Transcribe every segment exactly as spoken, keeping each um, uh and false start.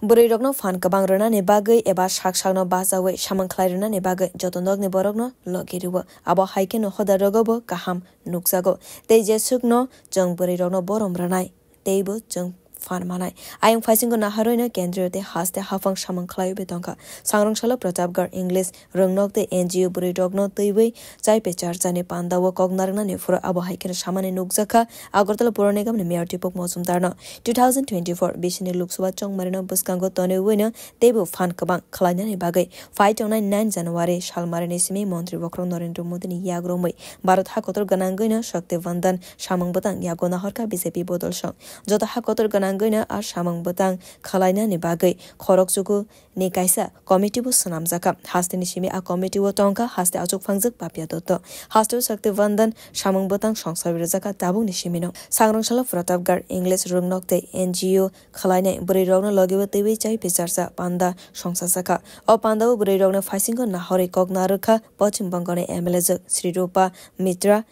Bwrwirokno phan kwbang rwnani bagwi eba sak sakno bachaui samung khlai rwnani bagwi joto nokni borokno logi rwo. Abo hai kheno hoda rogobo kaham nukjago. Tei jesukno chwng bwrwirokno borom rwnai, teibo chwng phan manai. Ayang phaisingo naharwino kendriyo tei haste haphang samung khlaiwi tongkha. Sangrong salo Pratapgarh English rwngnok tei N G O bwrwirokno twiwi chai pe charchani pandao kok narwknani phuru abo hai kheno samani nukjakha Agartala Pura Nigamni Mayor Deepak Majumdarno. Two thousand twenty-four bisini Lok Sabha chongmarino bwskango tonwiwino teibo phan kwbang khlainani bagwi phai tongnai nine January salmarini simi Montri Bokhorok Narendra Modini yagrumwi Bharat hakotor gwnangwino Shakti Vandan samung bwtang yago nahorkha B J P bodol song. Joto hakotor gwnangwino a samung bwtang khlainani bagwi khorokchuku ni kaisa committee bo swnamjakha. Hasteni simi a committee o tongkha haste achuk phangjak Papia Dotto. Hasteo Shakti Vandan samung bwtang songsa rijak kha tabukni simino. Sangrong salo Pratapgarh English rwngnok tei N G O khwlainai bwrwirokno logibo twiwi chai pecharsa panda songsajakha. O pandao bwrwirokno phaisingo nahorwi kok narwkha Poschim Bongoni M L A jwk Sri Rupa Mitra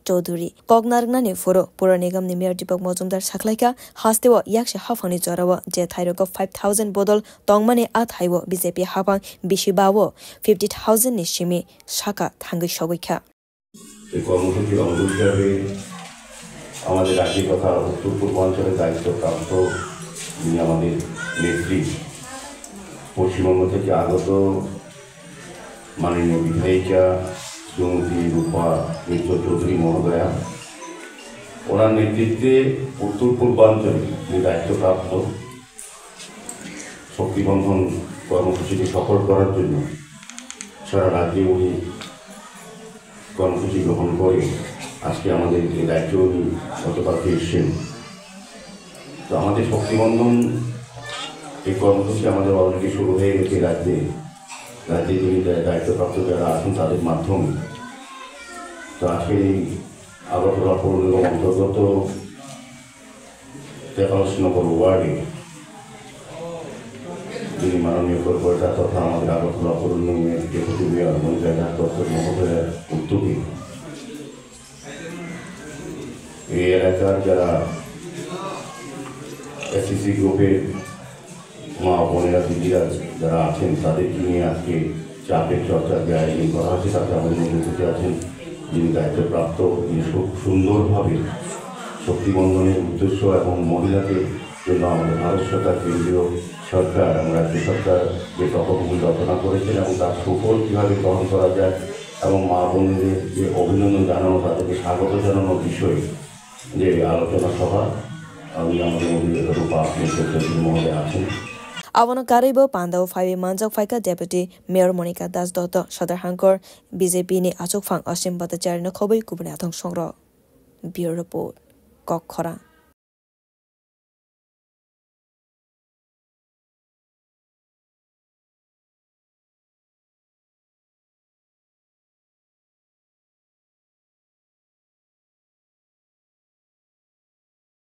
Choudhury. Kok narwknani phuru Pura Nigamni Mayor Deepak Majumdar sakhlaikha, hasteo yakse haphangni jorao je thairogo five thousand bodol tongmani a thaio B J P haphang bisi bao fifty thousand ni simi saka thangwi sogwi kha. এই কর্মসূচির অঙ্গ হিসাবে আমাদের রাজ্যে তথা উত্তর পূর্বাঞ্চলের দায়িত্বপ্রাপ্ত যিনি আমাদের নেত্রী, পশ্চিমবঙ্গ থেকে আগত মাননীয় বিধায়িকা শ্রীমতী রূপা মিত্র চৌধুরী মহোদয়া, ওনার নেতৃত্বে উত্তর পূর্বাঞ্চলে যে দায়িত্বপ্রাপ্ত শক্তিবন্ধন কর্মসূচিকে সফল করার জন্য সারা রাজ্যে উনি কর্মসূচি গ্রহণ করে আজকে আমাদের এই দায়িত্ব উনি গতকালকে এসছেন। তো আমাদের শক্তিবন্ধন এই কর্মসূচি আমাদের already শুরু হয়ে গেছে রাজ্যে। রাজ্যে যিনি দা-, দায়িত্বপ্রাপ্ত যারা আছেন তাদের মাধ্যমে। তো আজকে এই আগরতলা পৌর নিগম অন্তর্গত তেতাল্লিশ নম্বর ওয়ার্ডে যিনি মাননীয় কর্পোরেটর তথা আমাদের আগরতলা পৌর নিগমের ডেপুটি মেয়র মনিকা দাস দত্ত মহোদয়ের উদ্যোগে এই এলাকার যারা এসসিসি গ্রুপের মা বোনেরা, দিদিরা যারা আছেন, তাদেরকে নিয়ে আজকে চা পে চর্চা যে আয়োজন করা হয়েছে, তাতে আমাদের মধ্যে উপস্থিত আছেন যিনি দায়িত্বপ্রাপ্ত, যিনি খুব সুন্দরভাবে শক্তিবন্ধনের উদ্দেশ্য এবং মহিলাদের জন্য আমাদের ভারত সরকার, কেন্দ্রীয় সরকার এবং রাজ্য সরকার যে প্রকল্পগুলি রচনা করেছেন এবং তার সুফল কীভাবে গ্রহণ করা যায় এবং মা বোনেদের যে অভিনন্দন জানানো, তাদেরকে স্বাগত জানানোর বিষয়ে যে আলোচনা সভা, আমি আমাদের মধ্যে যতটুকু পাওয়া মহোদয় আছেন। Abono karwibo pandao phaiwi manjak phaikha Deputy Mayor Monika Das Dotto, Sadar Hangkor B J P ni achukphang Asim Bhattacharya no khobwi kubuni athong songrok. Bureau Report, Kok Khorang.